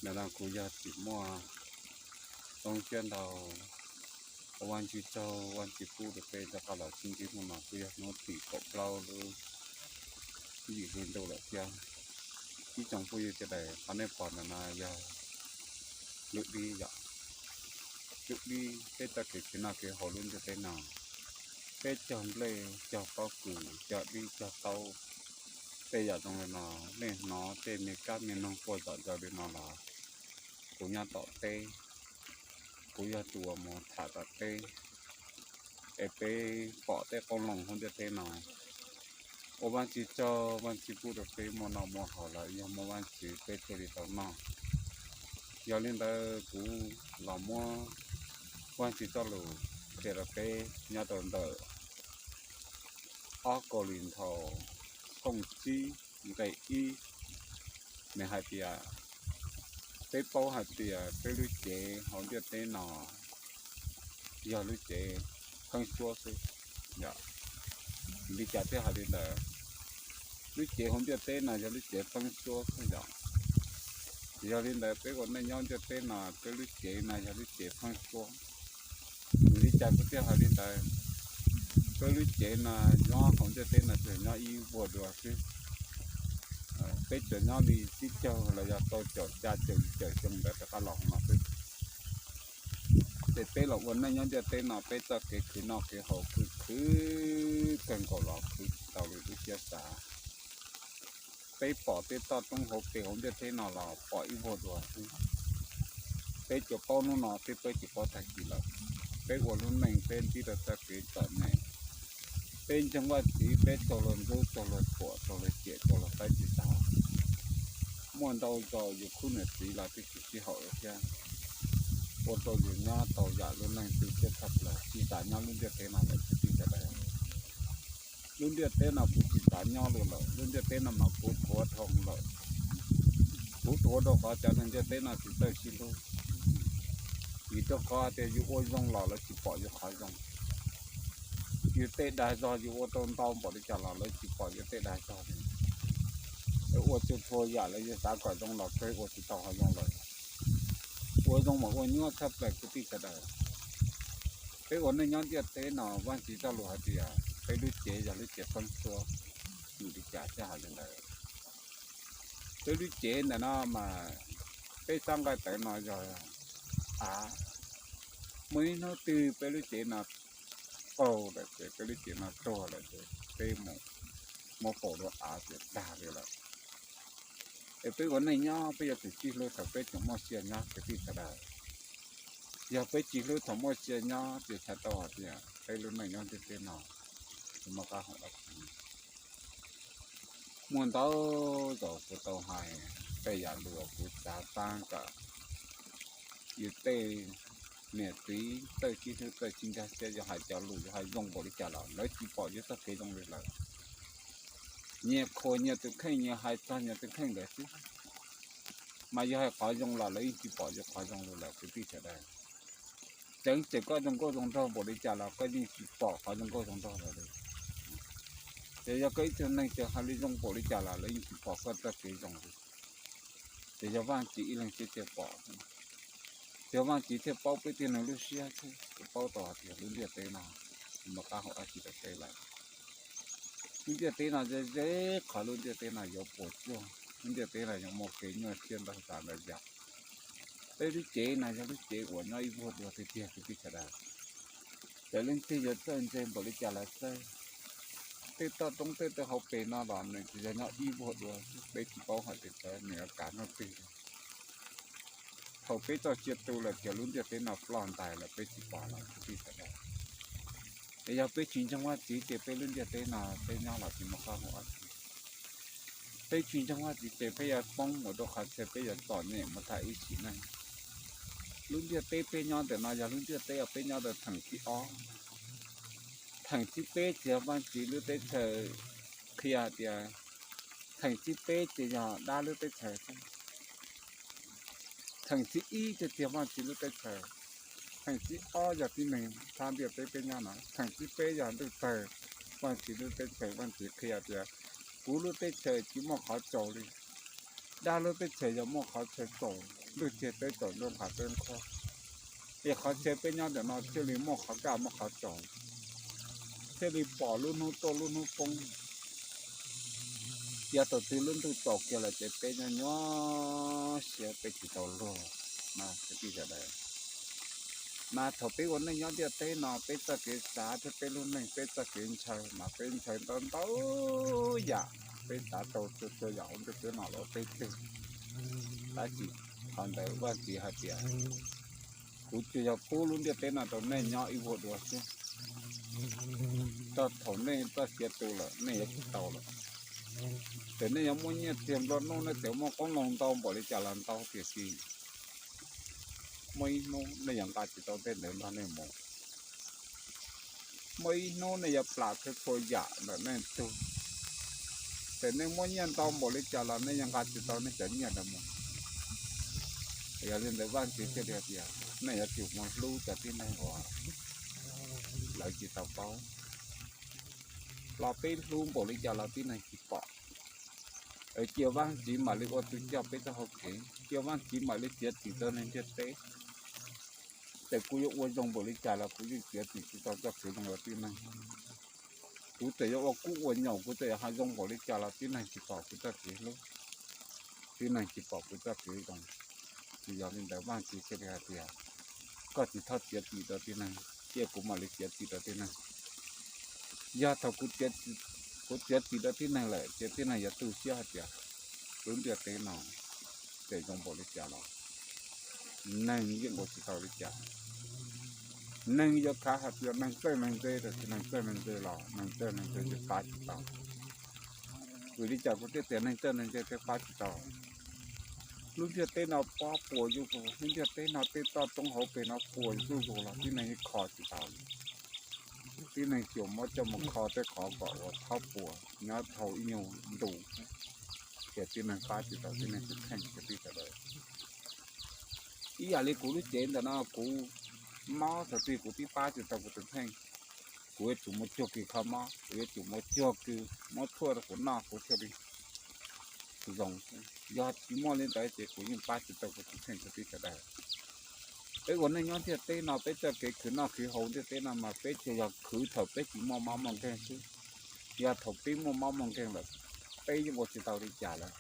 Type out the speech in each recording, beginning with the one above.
Ntawm no kuv yog Tsim Muaj, zoo siab ntau, ua Vajtswv tsaug, Vajtswv pub rau peb rov qab los sib ntsib hnub no, kuj yog hnub tim kaum plaub lub yim hli ntuj lawm thiab. Ib tsoom phooj ywg sawv daws, qhov nej pom ntawm no yog lub dib yom, lub dib peb txoj kev khwv noj khwv haus lub ntiaj teb no. Peb cog nplej, cog pob kws, cog dib, cog taub, tej yam zoo li no, nej hnov tej me kab me noog quaj zom zaws li no los kuv nyob tom teb, kuv yog tus uas mus tham tom teb, es peb pom tej qoob loo hauv ntiaj teb no. Ua Vajtswv tsaug, Vajtswv pub rau peb muaj noj muaj haus los yog muaj Vajtswv peb thiaj li tau noj. Yog li ntawd kuv los muab Vajtswv txoj lus qhia rau peb nyob rau ntawm ob Kauleethaus tshooj tsib nqe ib, nws hais tias, peb paub hais tias peb lub cev hauv ntiaj teb no yog lub cev pheeb suab xwb. Vim li cas thiaj hais li ntawd? Lub cev hauv ntiaj teb no yog lub cev pheeb suab xwb yom. Yog li ntawd peb ua neej nyob ntiaj teb no, peb lub cev no yog lub cev pheeb suab. Vim li cas kuv thiaj hais li ntawd? Peb lub cev no nyob hauv ntiaj teb no tsuas nyob ib vuag dua xwb. Peb tsuas nyob li tsib caug los yog rau caum xya caum yim caum xyoo ntawd rov qab los hauv no xwb. Ces peb los ua neej nyob ntiaj teb no, peb txoj kev khwv noj khwv haus khwv khwv kawg nkaus los khwv tsis tau li lub siab xav. Peb pom tej toj roob hauv pes hauv ntiaj teb no los pom ib vuag dua xwb. Peb tsuas paub hnub no thiab peb tsis paub tag kis lawm. Peb ua lub neej peb ntsib rau txoj kev txom nyem, peb ntseeg Vajtswv, peb raug luag ntxub, raug luag thuam, raug luag ciam, raug luag saib tsis taus. Muaj ntau zaus yus khub niam txiv los twb tsis sib haum thiab, ua rau yus nyob tau yam lub neej tu siab tshaj plaws, tsis xav nyob lub ntiaj teb no lawm kwv tij sawv daws. Lub ntiaj teb no kuv tsis xav nyob li lawm, lub ntiaj teb no mas kuv dhuav dhau lawm. Kuv dhuav rau qhov cov neeg ntiaj teb no tsis txawj sib hlub, vim rau qhov tias yus ua zoo los lawv tsis pom yus qhov zoo. Yus tej dag zog yus ua tau ntau npaum li cas los lawv tsis pom yus tej dag zog li. Ua txhua txhua yam lawv yuav xav kom zoo los kawg ua tsis tau qhov zoo lawm. Ua zoo mas ua nyuaj tshaj plaws kwv tij sawv daws. Peb ua neej nyob ntiaj teb no Vajtswv txoj lus hais tias peb lub cev yog lub cev pheeb suab. Vim li cas thiaj hais li ntawd? Peb lub cev ntawm no mas peb xav nqaij tawv no yog av. Muaj ib hnub twg peb lub cev no qaug lawm ces peb lub cev no tuag lawm ces peb mus muab faus dua av ces tag li lawm. Es peb ua neej nyob peb yuav tsum sib hlub thaum peb tseem muaj sia nyob kwv tij sawv daws. Yog peb tsis hlub thaum muaj sia nyob ces txhais tau hais tias peb lub neej nyob ntiaj teb no tsis muaj qab hau dab tsi. Muaj ntau zaus kuv tau hais tej yam lus kuv xav pab kom yus tej niam txiv txawj sib hlub txawj sib nkag siab, yus hais cov lus yus hais zoo npaum li cas los lawv tsis pom yus txoj kev zoo li lawm. Nyias khuas nyias tus kheej, nyias hais txog nyias tus kheej ntawd xwb, mas yus hais qhov zoo los lawv yeej tsis pom yus qhov zoo li lawm kwv tij sawv daws. Tseem tseem koj zoo nkauj zoo nraug npaum li cas los koj yeej tsis pom qhov zoo nkauj zoo nraug lawm li. Ces yog koj ib tug neeg tseem hais lus zoo npaum li cas los lawv yeej tsis pom koj txoj kev zoo li. Ces yog Vajtswv ib leeg thiaj pom, yog Vajtswv thiaj paub peb tib neeg lub siab thiab paub tau hais tias lub ntiaj teb no tsis muaj qab hau dab tsi rau peb lawm. Lub ntiaj teb no ze ze, qhov lub ntiaj teb no yuav puas tsuaj, lub ntiaj teb no yuav muaj kev nyuaj siab ntau tsav ntau yam. Peb lub cev no yog lub cev uas nyob ib vuag dua tiag tiag kwv tij sawv daws. Txawm leej twg yuav txawj ntse npaum li cas los txawj, tej toj roob tej twg hauv pes no los nws tsis yog nyob ib vuag dua, peb tsis paub hais tias nws yuav kav hnub twg. Thaum peb txoj sia tu lawm ces lub ntiaj teb no ploj ntais lawm peb tsis pom lawm kwv tij sawv daws. Es yog peb tsis ntseeg Vajtswv ces peb lub ntiaj teb no peb nyob los tsis muaj qab hau dab tsi. Peb tsis ntseeg Vajtswv ces peb yuav poob mus rau qhov chaw peb yuav txom nyem mus tag ib sim neej. Lub ntiaj teb peb nyob ntawm no yog lub ntiaj teb uas peb nyob rau theem thib ob. Theem thib peb ces yog Vajtswv lub teb chaws qhia tias, theem thib peb ces yog dab lub teb chaws xwb. Theem thib ib ces tiag Vajtswv lub teb chaws. Theem thib ob yog tib neeg thab ntiaj teb peb nyob no. Theem thib peb yog ntuj tawg, Vajtswv lub teb chaws. Vajtswv qhia tias, kuv lub teb chaws tsis muaj qhov tsaus li. Dab lub teb chaws yog muaj qhov chaw tsaus. Ntuj tseg peb tsaus, ntuj qhav peb qhuav. Es qhov chaw peb nyob ntawm no thiaj li muaj qhov kaj muaj qhov tsaus, thiaj li pom lub hnub tuaj lub hnub poob. Yog thaum twg lub ntuj tsaus kiag lawm ces peb nyob nyuaj siab peb tsis tau luag. Mas kwv tij sawv daws, mas thaum peb ua neej nyob ntiaj teb no peb txoj kev xav thiab peb lub neej peb txoj kev ntshaw mas peb ntshaw ntau ntau yam, peb xav tau txhua txhua yam hauv ntiaj teb no los peb twg. Tab sis qhov ntawd Vaj Tswv hais tias, kuv tsuas yog pub lub ntiaj teb no rau nej nyob ib vuag dua xwb. Txog thaum nej txoj sia tu lawm nej yuav tsis tau lawm. Txawm nej yuav muaj nyiaj txiag nplua nuj, nej txawm muaj qoob loo ntau npaum li cas los ntau, tiam sis muaj ib hnub nej yuav nqa tsis tau tej ntawd nrog nej mus. Muaj ib hnub nej yuav plam txhua txhua yam ntawm nej tug. Txawm nej muaj nyiaj ntau npaum li cas los nej yuav nqa tsis tau nej cov nyiaj ntawd mus. Yog li ntawd Vaj Tswv thiaj li hais tias nej yuav tsum mus hlub cov tib neeg uas lawv tsis tau paub. Los peb hlub npaum li cas los tib neeg tsis pom. Cia Vaj Tswv mam li ua tus coj peb txoj hau kev, cia Vaj Tswv mam li txiav txim rau neeg ntiaj teb. Txawm kuv yuav ua zoo npaum li cas los kuv yeej txiav txim tsis tau txoj kev zoo rau tib neeg. Kuv txawm yuav ua kub ua nyaum, kuv txawm yuav hais zoo npaum li cas los tib neeg tsis pom kuv txoj kev hlub, tib neeg tsis pom kuv txoj kev zoo. Ces yog li ntawd Vaj Tswv thiaj li hais tias, koj tsis txhob txiav txim rau tib neeg, cia kuv mam li txiav txim rau tib neeg. Yog thaum kuv txiav txim rau tib neeg lawm ces tib neeg yuav tu siab hais tias lub ntiaj teb no txawm zoo npaum li cas los neeg yeej ua tsis tau li cas. Neeg yuav khav hais tias neeg txawj neeg ntse, tab sis neeg txawj neeg ntse los neeg txawj neeg ntse twb pab tsis tau. Vim li cas kuv thiaj tias neeg txawj neeg ntse twb pab tsis tau? Lub ntiaj teb no pob puas zuj zus, lub ntiaj teb no tej toj roob hauv pes no puas zuj zus los tib neeg yeej kho tsis tau li. Tib neeg tsuas muab coj mus kho tej qhov kom ua txhob puas nyob dhau ib nyuag ntu, ces tib neeg pab tsis tau tib neeg tus kheej kwv tij sawv daws. Ib yam li kuv lub cev ntawm no kuv mob thaum twg kuv twb pab tsis tau kuv tus kheej. Kuv yuav tsum mus cuag kws kho mob, kuv yuav tsum mus cuag kws muab tshuaj rau kuv noj kuv thiaj li zoo. Yog tsis muaj li ntawd ces kuv yeej pab tsis tau kuv tus kheej kwv tij sawv daws. Peb ua neej nyob ntiaj teb no peb txoj kev khwv noj khwv haus ntiaj teb no mas peb tsuas yog khwv thaum peb tsis muaj mob muaj nkeeg xwb. Yog thaum peb muaj mob muaj nkeeg lawm, peb yeej ua tsis tau li cas lawm.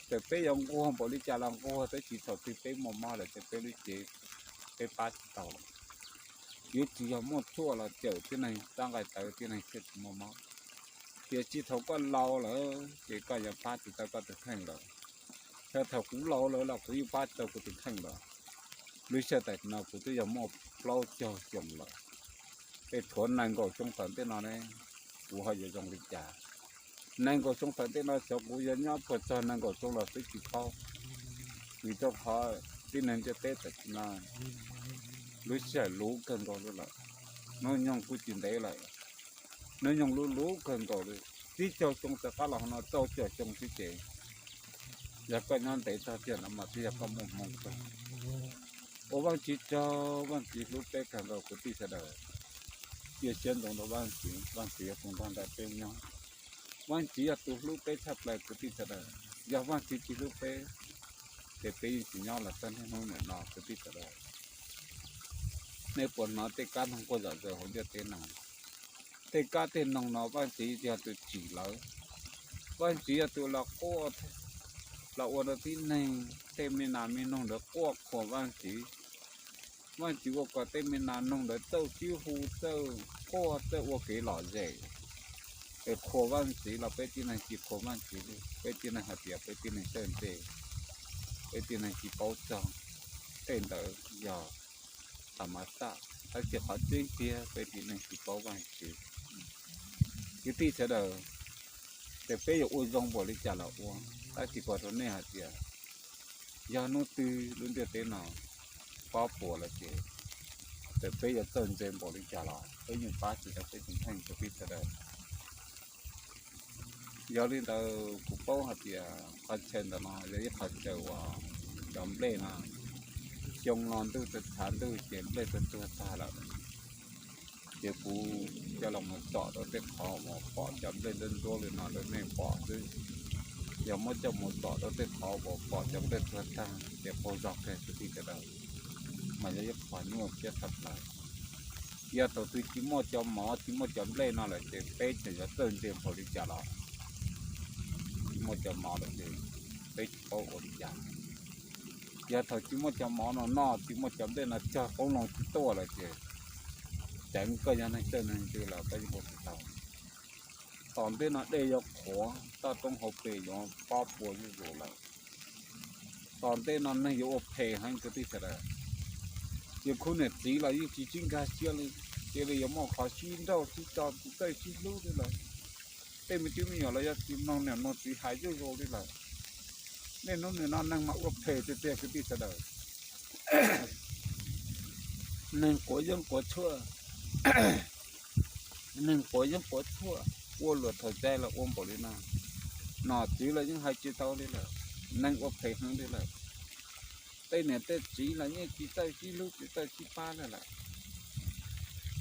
Txawm peb yuav nquag npaum li cas los nquag, tab sis thaum twg peb muaj mob lawm ces peb lub cev peb pab tsis tau lawm. Yuav tsis yog muaj tshuaj los cawm tib neeg, txab nqaij tawv tib neeg thiaj tsis muaj mob. Tiam sis thaum koj laus lawm ces koj yuav pab tsis tau koj tus kheej lawm. Yog thaum kuv laus lawm los kuv yeej pab tsis tau kuv tus kheej lawm. Lub sij hawm tam sim no kuv twb yog muaj plaub caug xyoo lawm, es tshuav nees nkaum xyoo tom ntej no ne, kuv ho yuav zoo li cas? Nees nkaum xyoo tom ntej no xyov kuv yuav nyob puas txog nees nkaum xyoo los twb tsis paub. Vim rau qhov tib neeg ntiaj teb tam sim no lub sij hawm luv kawg nkaus li lawm, hnub nyoog kuj tsis ntev lawm, hnub nyoog luv luv kawg nkaus li. Tsib caug xyoo rov qab los no rau caum xyoo xwb ces yog koj nyob ntev txog tiag no mas twb yog koj muaj hmoo kawg. Ua Vaajtswv tsaug, Vaajtswv hlub peb kawg nkaus kwv tij sawv daws. Cia siab ntsoov rau Vaajtswv, Vaajtswv yuav tus nrog nraim peb nyob. Vaajtswv yog tus hlub peb tshaj plaws kwv tij sawv daws. Yog Vaajtswv tsis hlub peb, ces peb yeej tsis nyob los txog niaj hnub nim no kwv tij sawv daws. Nej puas hnov tej kab noog quaj zom zaws hauv ntiaj teb no? Tej kab tej noog no Vaajtswv yog tus tsim lawv. Vaajtswv yog tus los quaj, los ua rau tib neeg tej me nas me noog ntawd quaj qhuas Vaajtswv. Vaajtswv ua kom tej me nas noog ntawd txawj sib hu, txawj quaj, txawj ua kev lom zem, es qhuas Vaajtswv los peb tib neeg tsis qhuas Vaajtswv li. Peb tib neeg hais tias peb tib neeg txawj ntse, peb tib neeg tsis paub txog. Tej ntawd yog tham mas xaj, tab sis qhov tseeb tiag peb tib neeg tsis paub Vaajtswv. Kwv tij sawv daws, ces peb yuav ua zoo npaum li cas los ua, tab sis kuv hais rau nej hais tias yog hnub twg lub ntiaj teb no pob puas lawm ces, txawm peb yuav txawj ntse npaum li cas los peb yeej pab tsis tau peb tus kheej kwv tij sawv daws. Yog li ntawd kuv paub hais tias qhov chaw ntawm no yog ib qhov chaw uas cov nplej no, xyoo no ntuj txawv txhav ntuj ces nplej txawv tuag tag lawm. Ces kuv coj los mus tsom rau tej qhov uas pom cov nplej nruab nruab li no rau nej pom xwb. Yog muab coj mus tom rau tej qhov uas pom cov nplej tuag tag ces qaug zog kawg kwv tij sawv daws, mas yog ib qho nyuaj siab tshaj plaws. Yog thaum twg tsis muaj cov mov tsis muaj cov nplej no lawm ces peb tseem yuav txawj ntse npaum li cas los tsis muaj cov mov lawm ces peb tsis paub ua li cas. Yog thaum tsis muaj cov mov no noj tsis muaj cov nplej no cog qoob loo tsis tuaj lawm ces ceev koj yog neeg txawj neeg ntse los koj yeej ua tsis tau. Tom ntej no dej yuav qhuav, toj roob hauv pes yuav pob puas zuj zus lawm. Tom ntej no neeg yuav ua phem heev kwv tij sawv daws. Ces khub niam txiv los yeej tsis sib nkag siab li, cia li yuav muaj qhov sib nrauj sib tso tsis txawj sib hlub li lawm. Tej me tub me nyuam los yog tsis mloog niam mloog txiv hais zuj zus li lawm. Niaj hnub nim no neeg mas ua phem tiag tiag kwv tij sawv daws. Neeg quav yeeb quav tshuaj, neeg quav yeeb quav tshuaj, ua luam thaum caij los ua npaum li no, nom tswv los yeej hais tsis tau li lawm. Neeg ua phem heev li lawm. Tej niam tej txiv los yeej tsis txawj sib hlub tsis txawj sib pab li lawm.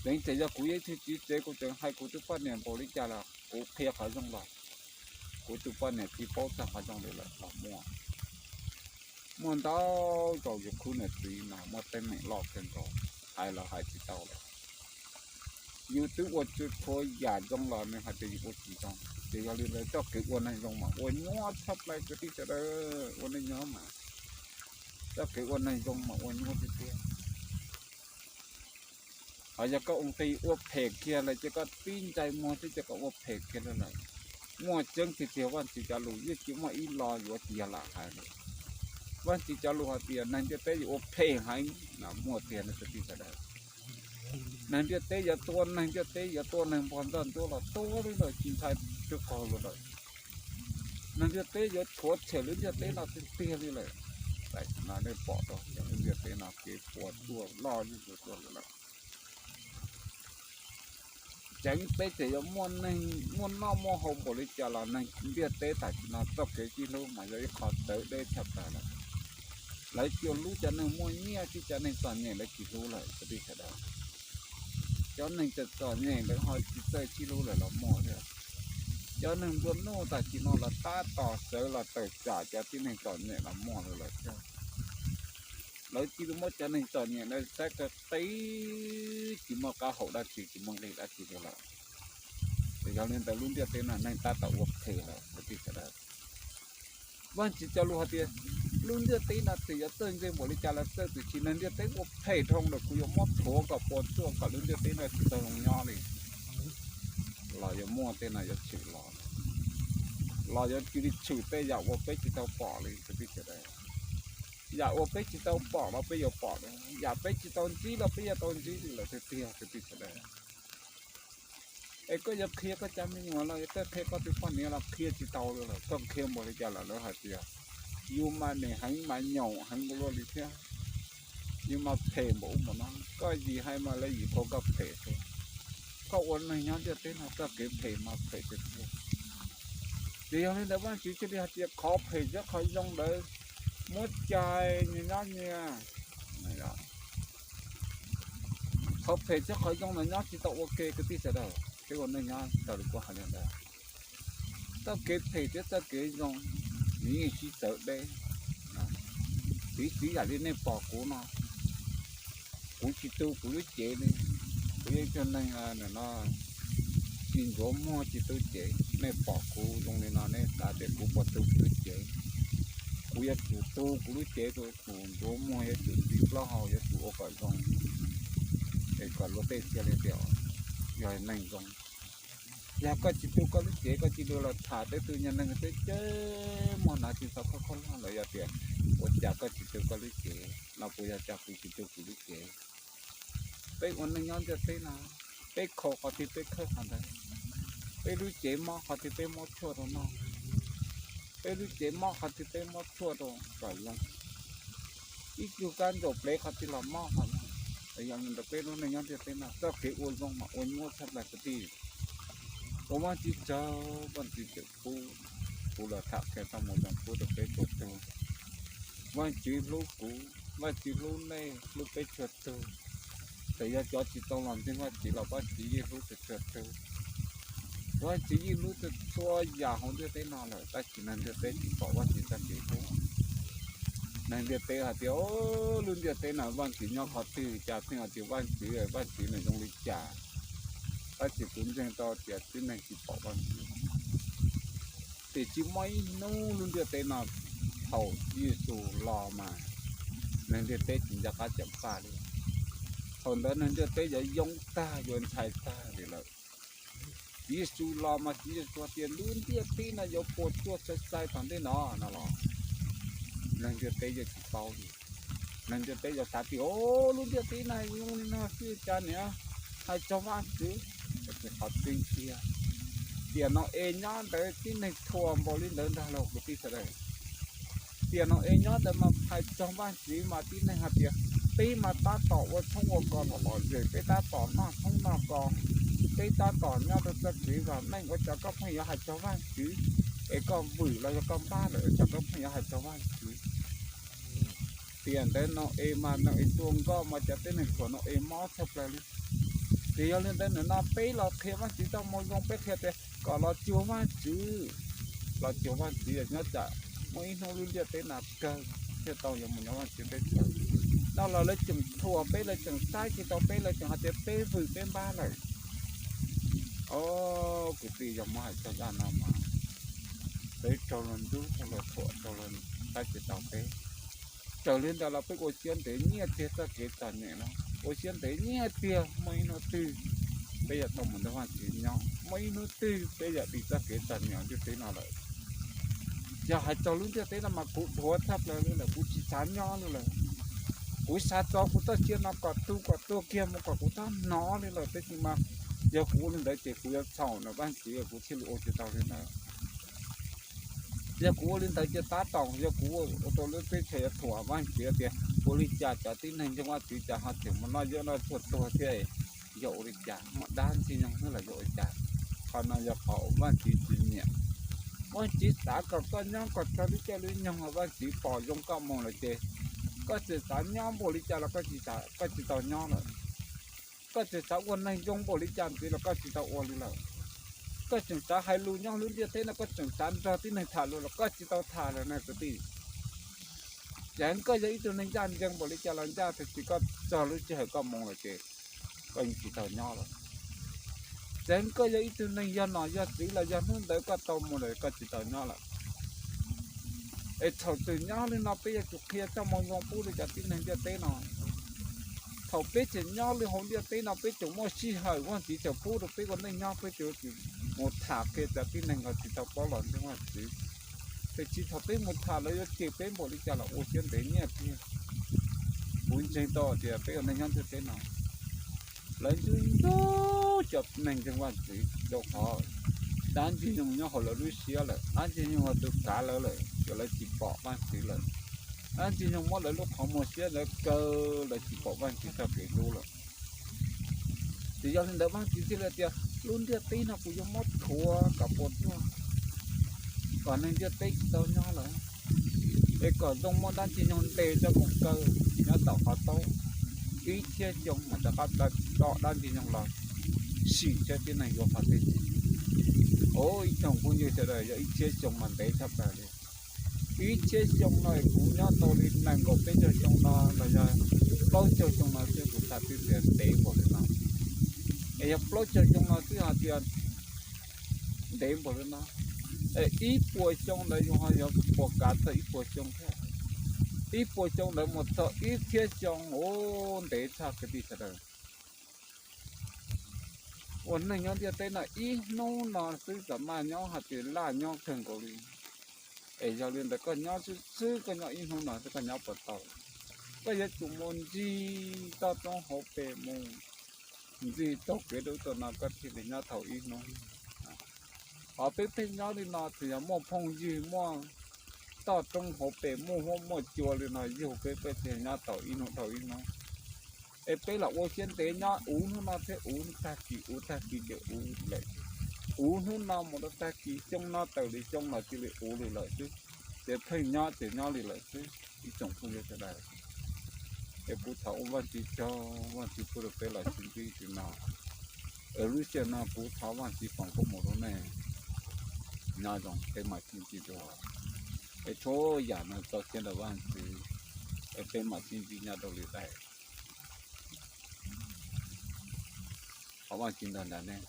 Tseev tsam yog kuv yog ib tug txiv tsev kuv tseem hais kuv tus poj niam npaum li cas los kuv qhia qhov zoo los kuv tus poj niam tsis paub txog qhov zoo li lawm los muaj. Muaj ntau zaus yus khub niam txiv mas muaj teeb meem loj kawg nkaus, hais los hais tsis tau lawm. Yus twb ua txhua yam zoo los nws hais tias yus ua tsis zoo, ces yog li ntawd txoj kev ua neeg zoo mas ua nyuaj tshaj plaws kwv tij sawv daws. Ua neej nyob mas txoj kev ua neeg zoo mas ua nyuaj tiag tiag. Ho yog koj ua nqi ua phem kiag lawm ces koj tib ntsais muag xwb ces koj ua phem kiag lawm. Muaj tseeb tiag tiag Vajtswv cov lus yeej tsis muaj ib lo yuav tsis yog lam hais li. Vajtswv cov lus hais tias neeg ntiaj teb yuav ua phem heev no muaj tiag no kwv tij sawv daws. Neeg ntiaj teb yuav tua neeg ntiaj teb yuav tua neeg npog ntxaj ntsuab los tua li lawm tsis ntshai tsw qaug li lawm. Neeg ntiaj teb yuav rhuav tshem lub ntiaj teb no tiag tiag li lawm. Tam sim no nej pom tau cov lub ntiaj teb no kev puas tsuaj loj zuj zus tuaj lawm. Tseev peb tseem yuav muaj neeg muaj noj muaj haus npaum li cas los neeg ntiaj teb tam sim no txoj kev sib hlub mas yog ib qho txawv deb tshaj plaws lawm. Lawv tsuas hlub cov neeg muaj nyiaj thiab cov neeg txom nyem lawv tsis hlub lawm kwv tij sawv daws. Cov neeg txom txom nyem lawv ho tsis txawj sib hlub lawm los muaj thiab. Cov neeg nplua nuj tam sim no los tab tom sawv los tawm tsam cov tib neeg txom nyem los muaj lawm thiab. Lawv cia li muab cov neeg txom nyem lawv saib qis qis, tsis muaj qab hau dab tsi tsis muaj nqis dab tsi rau lawm. Yog li ntawd lub ntiaj teb no neeg tab tom ua phem lawm kwv tij sawv daws. Vajtswv cov lus hais tias lub ntiaj teb no txawm yuav txawj ntse npaum li cas los txawj txawm tsis neeg ntiaj teb ua phem dhau lawm kuv yuav muab rhuav kom puas tsuaj kom lub ntiaj teb no tsis tau zoo nyob li. Los yuav muaj tej no yuav tshwm los, los yuav cia li tshwm tej yam uas peb tsis tau pom li kwv tij sawv daws. Yam uas peb tsis tau pom los peb yuav pom li, yam peb tsis tau ntsib los peb yuav tau ntsib li lawm tiag tiag kwv tij sawv daws. Es koj yuav qhia koj cov me nyuam los yog koj qhia koj tus poj niam los qhia tsis tau li lawm, koj qhia npaum li cas los lawv hais tias yus mas nim heev mas nyaum heev ua luaj li thiab, yus mas phem npaum ub npaum no, koj yim hais mas lawv yim qhuas koj phem xwb. Koj ua neeg nyob ntiaj teb no txoj kev phem mas phem tiag tiag. Ces yog li ntawd Vajtswv thiaj li hais tias qhov phem thiab qhov zoo ntawd muab cais nyias nyob nyias. Qhov phem thiab qhov zoo ntawd nyob tsis tau ua ke kwv tij sawv daws, peb ua neej nyob raws li kuv hais li ntawd. Txoj kev phem thiab txoj kev zoo nws yeej sib txawv deb. Piv txwv yam li nej pom kuv no, kuv tsis tu kuv lub cev li. Kuv yeej cog neeg no tsis ntxuav muag tsis tu cev. Nej pom kuv zoo li no nej xav tias kuv puas tu kuv lub cev. Kuv yuav tsum tu kuv lub cev, kuv yuav tsum ntxuav muag, yuav tsum txiv plaub hau, yuav tsum ua kom zoo, es kom luag tej cia li tias yog neeg zoo. Yog koj tsis tu koj lub cev, koj cia li los tham tej tus nyuag neeg tej ceg muag hnav tsis txhob khob khob loj lawm yog tias ua cas koj tsis tu koj lub cev los puas yog cas kuv tsis tu kuv lub cev. Peb ua neej nyob ntiaj teb no, peb khaus qhov twg peb khawb qhov ntawd. Peb lub cev mob qhov twg peb muab tshuaj rau noj. Peb lub cev mob qhov twg peb muab tshuaj rau kom zoo. Ib tug kab ntsaum plev qhov twg los mob qhov ntawd. Yog li ntawd peb lub neej nyob ntiaj teb no txoj kev ua zoo mas ua nyuaj tshaj plaws kwv tij. Ua Vajtswv tsaug, Vajtswv tseem pub kuv los tham qhia txoj moo zoo pub rau peb txhua tus. Vajtswv hlub kuv, Vajtswv hlub nej, hlub peb txhua tus. Txawm yog cov tsis tau los ntseeg Vajtswv los Vajtswv yeej hlub txhua txhua tus. Vajtswv yeej hlub txhua yam hauv ntiaj teb no lawm, tab sis neeg ntiaj teb tsis pom Vajtswv txoj kev hlub. Neeg ntiaj teb hais tias, lub ntiaj teb no Vajtswv nyob qhov twg li cas, pheej hais tias Vajtswv, Vajtswv nws zoo li cas. Tab sis kuv ntseeg tau tias tib neeg tsis pom Vajtswv. Tiam sis muaj ib hnub lub ntiaj teb no, thaum Tswv Yexus los mas neeg ntiaj teb tsis nco qab ceev faj li. Thaum ntawd neeg ntiaj teb yuav yoob tag yuav ntshai tag li lawm. Tswv Yexus los mas Tswv Yexus tias lub ntiaj teb no yuav puas tsuaj sai sai tom ntej no no los, neeg ntiaj teb yeej tsis paub li. Neeg ntiaj teb yuav xav tias, o, lub ntiaj teb no zoo li no xwb cas niam, hais txog Vajtswv. Qhov tseeb tiag, tiam Nau-es nyob ntawd tib neeg thuam npaum li ntawd ntag lauj kwv tij sawv daws. Tiam Nau-es nyob ntawd mas hais txog Vajtswv mas tib neeg hais tias, peb mas tab tom ua tshoob ua kos los lom zem, peb tab tom noj tshoob noj kos, peb tab tom nyob rau txoj kev vam meej, ua cas koj pheej yuav hais txog Vajtswv? Es koj vwm los yog koj npab lawm, ua cas koj pheej yuav hais txog Vajtswv? Tiam ntawd Nau-es mas Nau-es tua nkoj mas cov tib neeg thuam Nau-es mob tshaj plaws li. Ces yog li ntawd nim no peb los qhia Vajtswv txoj moo zoo, peb qhia tias kom los cuag Vajtswv, los cuag Vajtswv nyob tsam muaj ib hnub lub ntiaj teb no kawg thiaj tau yuav mus nyob Vajtswv teb chaws. No los lawv tseem thuam peb, lawv tseem saib tsis tau peb, lawv tseem hais tias peb vwm peb npab lawm. O, kwv tij, yog muab hais txog zaj no mas peb raug luag ntxub, raug luag thuam, raug luag saib tsis tau peb. Raws li ntawd los peb ua siab ntev nyiaj txiag txoj kev txom nyem no, ua siab ntev nyiaj txiag muaj ib hnub twg peb yuav tau mus nrog Vajtswv nyob, muaj ib hnub twg peb yuav dim txoj kev txom nyem ntiaj teb no lawm. Yog hais txog lub ntiaj teb no mas kuv dhuav tshaj plaws li lawm, kuv tsis xav nyob li lawm. Kuv xav tso kuv txoj sia no kom tu kom tuag kiag mus kom kuv txhob hnov li lawm, tab sis mas yog kuv ua li ntawd ces kuv yuav txhaum na Vajtswv, kuv thiaj li ua tsis tau li ntawd. Yog kuv ua li ntawd ces tab tom yog kuv ua rau lub teb chaws yuav thuam Vajtswv tias ua li cas cov tib neeg ntseeg Vajtswv cas ho tseem mus noj zaub noj tsuag tuag thiab, yog ua li cas, muaj dab ntxwg nyoog xwb los yog ua li cas? Qhov no yog qhov uas Vajtswv tsis nyiam. Vajtswv xav kom koj nyob kom txog lub caij lub nyoog uas Vajtswv pom zoo koj mus lawm ces koj tseem xav nyob npaum li cas los koj tsis tau nyob lawm. Koj tseem xav ua neeg zoo npaum li cas ntxiv los koj tsis tau ua li lawm. Koj tseem xav hais lus nyob lub ntiaj teb no, koj tseem xav nrog tib neeg tham lus los koj tsis tau tham lawm na kwv tij. Txawm koj yog ib tug neeg ncaj ncees npaum li cas los ncaj, tiam sis koj txog lub sij hawm koj mus lawm ces koj yeej tsis tau nyob lawm. Txawm koj yog ib tug neeg yog nom yog tswv los yog hnub ntawd koj tau mus lawm koj tsis tau nyob lawm. Es thaum tseem nyob li no peb yuav tsum qhia txoj moo zoo pub rau cov tib neeg ntiaj teb no. Thaum peb tseem nyob li hauv ntiaj teb no peb tseem muaj sij hawm Vajtswv tseem pub rau peb ua neej nyob, peb tseem mus tham qhia cov tib neeg uas tsis tau paub los ntseeg Vajtswv. Tiam sis thaum peb mus tham lawv yuav cem peb npaum li cas los ua siab ntev nyiaj tiag. Kuv ntseeg tau tias peb ua neej nyob ntiaj teb no, lawv ntxub ntxub cov neeg ntseeg Vajtswv rau qhov dab ntxwg nyoog nyob hauv lawv lub siab lawm, dab ntxwg nyoog ua tus kav lawv lawm, ces lawv tsis pom Vajtswv lawm. Dab ntxwg nyoog muab lawv lub qhov muag siab ntawd kaw, lawv tsis pom Vajtswv txoj kev hlub lawm. Ces yog li ntawd Vajtswv thiaj li tias lub ntiaj teb no kuv yuav muab thuav kom puas tsuaj, kom neeg ntiaj teb tsis tau nyob lawm, es kom zoo muaj dab ntxwg nyoog ntes coj mus kaw nyob tom qhov taub ib txhiab xyoo mas rov qab tso dab ntxwg nyoog los sim saib tib neeg yuav qhov twg. Ua ib tsoom phooj ywg sawv daws, yog ib txhiab xyoo mas ntev tshaj plaws li. Ib txhiab xyoo no kuv nyob tau li nees nkaum peb caug xyoo no los yog plaub caug xyoo no xwb kuv xav twb tias ntev npaum li no. Es yog plaub caug xyoo no xwb hais tias ntev npaum li no, es ib puas xyoo ntawd yus ho yuav puas kav txog ib puas xyoo thiab? Ib puas xyoo ntawd mus txog ib txhiab xyoo, ua ntev tshaj kwv tij sawv daws. Ua neej nyob ntiaj teb no ib hnub no xwb txawm maj nyob hais tias laj nyob kawg nkaus li. Es yog li ntawd koj nyob xwb xwb, koj nyob ib hnub no xwb koj nyob puas tau? Koj yuav tsum mus ncig toj roob hauv pes mus, ncig taug kev rau ub rau no koj thiaj li nyob tau ib hnub. Hos peb pheej nyob li no tsuas yog muaj phooj ywg muaj toj roob hauv pes muaj huab muaj cua li no yug peb, peb thiaj nyob tau ib hnub dhau ib hnub. Es peb los ua siab ntev nyob uv hnub no thiab uv tag kis, uv tag kis ces uv lawm, uv hnub no mus rau tag kis, xyoo no tawm li xyoo los cia li uv li lawm xwb. Ces pheej nyob ces nyob li lawm xwb ib tsoom phooj ywg sawv daws. Es kuv thov ua Vajtswv tsaug, Vajtswv pub rau peb los sib ntsib li no. Lub sij hawm no kuv thov Vaajtswv foom koob moov rua nej, nyob zoo peb maam sib ntsib dlua, es txhua yaam nuav txoj kev ntawm Vaajtswv, es peb maam sib ntsib nyob rua lwm daim. Thov Vaajtswv nrug nraim nej.